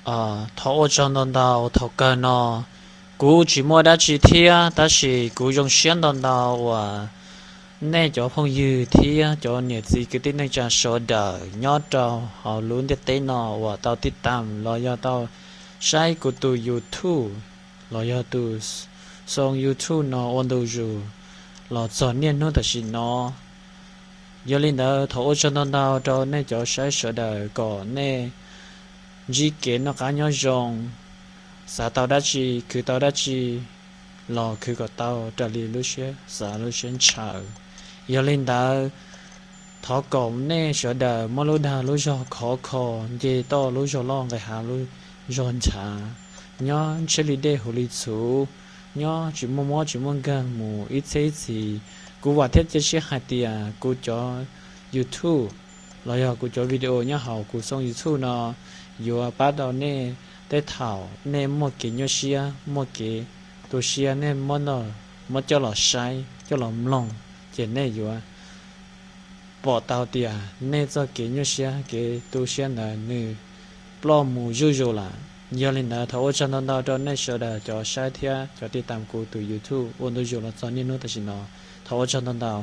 Thov ua tsaug ntau ntau. Thaum kawg no kuv tsis muaj dab tsi thiab, tab sis kuv zoo siab ntau ntau uas nej cov phooj ywg thiab cov niam txiv kwv tij neej tsa sawv daws nyob rau hauv lub ntiaj teb no uas tau tij tam los yog tau saib kuv tus YouTube los yog tus xoo YouTube no ua ntu zus los txog niaj hnub tam sim no. Yog li ntawd, thov ua tsaug ntau ntau rau nej cov saib sawv daws kom nej ntsib kev noj qab nyob zoo, xav tau dab tsi, khwv tau dab tsi los khwv kom tau raws li lub siab xav lub siab ntshaw. Yog li ntawd, thov kom nej sawv daws muab lub dag lub zog khov kho, nce toj lub zog loj nqis hav lub zog nchav, nyob ntshiab li dej huv li txhuv, nyob tsis muaj mob tsis muaj nkeeg mus ib txhiab ib txhis. Kuv vam thiab cia siab hais tias kuv cov YouTube los yog kuv cov video nyob hauv kuv xoo YouTube no yuav pab tau nej tej thaum nej muaj kev nyuaj siab, muaj kev tu siab, nej muab coj los saib coj los mloog, ces nej yuav pom tau tias nej txoj kev nyuaj siab kev tu siab ntawd nws ploj mus zuj zus lawm. Yog li ntawd, thov ua tsaug ntau ntau rau nej sawv daws cov saib thiab cov tij tam kuv tus YouTube ua ntu zus los txog niaj hnub tam sim no. Thov ua tsaug ntau ntau.